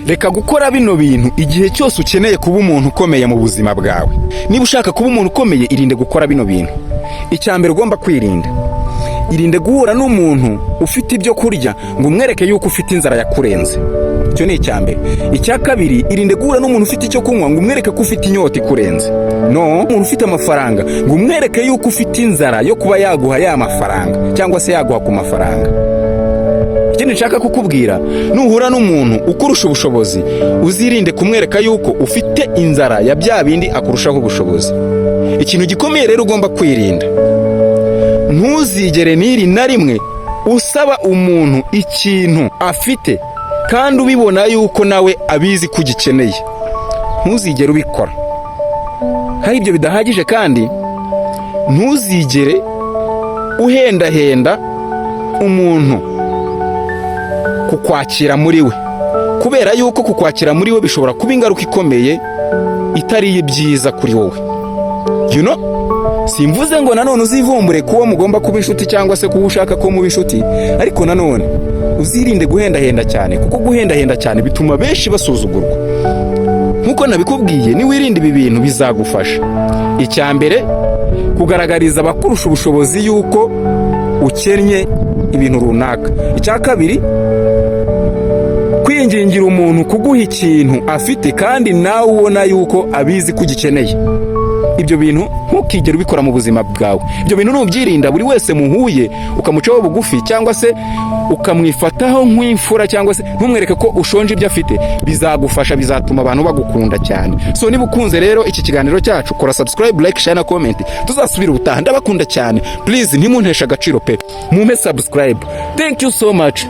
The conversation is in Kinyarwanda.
Reka gukora bino bintu igihe cyose ukeneye kuba umuntu ukomeye mu buzima bwawe. Niba ushaka kuba umuntu ukomeye, irinde gukora bino bintu. Icya mbere ugomba kwirinda: irinde guhura n'umuntu ufite ibyo kurya ngo umwereke yuko ufite inzara yakurenze. Icyo ni icya mbere. Icya kabiri, irinde guhura n'umuntu ufite icyo kunywa ngo umwereke ko ufite inyota ikurenze. No umuntu ufite amafaranga ngo umwereke yuko ufite inzara yo kuba yaguha ya mafaranga cyangwa se yaguha ku mafaranga. Ikindi nshaka kukubwira, nuhura n'umuntu ukurusha ubushobozi, uzirinde kumwereka yuko ufite inzara ya bya bindi akurushaho ubushobozi. Ikintu gikomeye rero ugomba kwirinda: ntuzigere n'iri na rimwe usaba umuntu ikintu afite kandi ubibona yuko nawe abizi ko ugikeneye. Ntuzigere ubikora. Hari ibyo bidahagije kandi, ntuzigere uhendahenda umuntu kukwakira muri we, kubera yuko kukwakira muri we bishobora kuba ingaruka ikomeye itari ibyiza kuri wowe. Simvuze ngo nanone uzivumbure kuwo mugomba kuba inshuti cyangwa se kuwo ushaka ko muba inshuti, ariko nanone uzirinde guhendahenda cyane, kuko guhendahenda cyane bituma benshi basuzugurwa. Nk'uko nabikubwiye, niwirinda ibi bintu bizagufasha. Icya mbere, kugaragariza abakurusha ubushobozi yuko ukennye ibintu runaka. Icya kabiri, kwingingira umuntu kuguha ikintu afite kandi nawe ubona yuko abizi ko ugikeneye. Ibyo bintu ntukigere ubikora mu buzima bwawe. Ibyo bintu nubyirinda, buri wese muhuye ukamucaho bugufi cyangwa se ukamwifataho nk'imfura cyangwa se ntumwereke ko ushonje ibyo afite, bizagufasha, bizatuma abantu bagukunda cyane. So niba ukunze rero iki kiganiro cyacu, kora subscribe, like, share na comment. Tuzasubira ubutaha. Ndabakunda cyane. Please, ntimunteshe agaciro pe, mumpe subscribe. Thank you so much.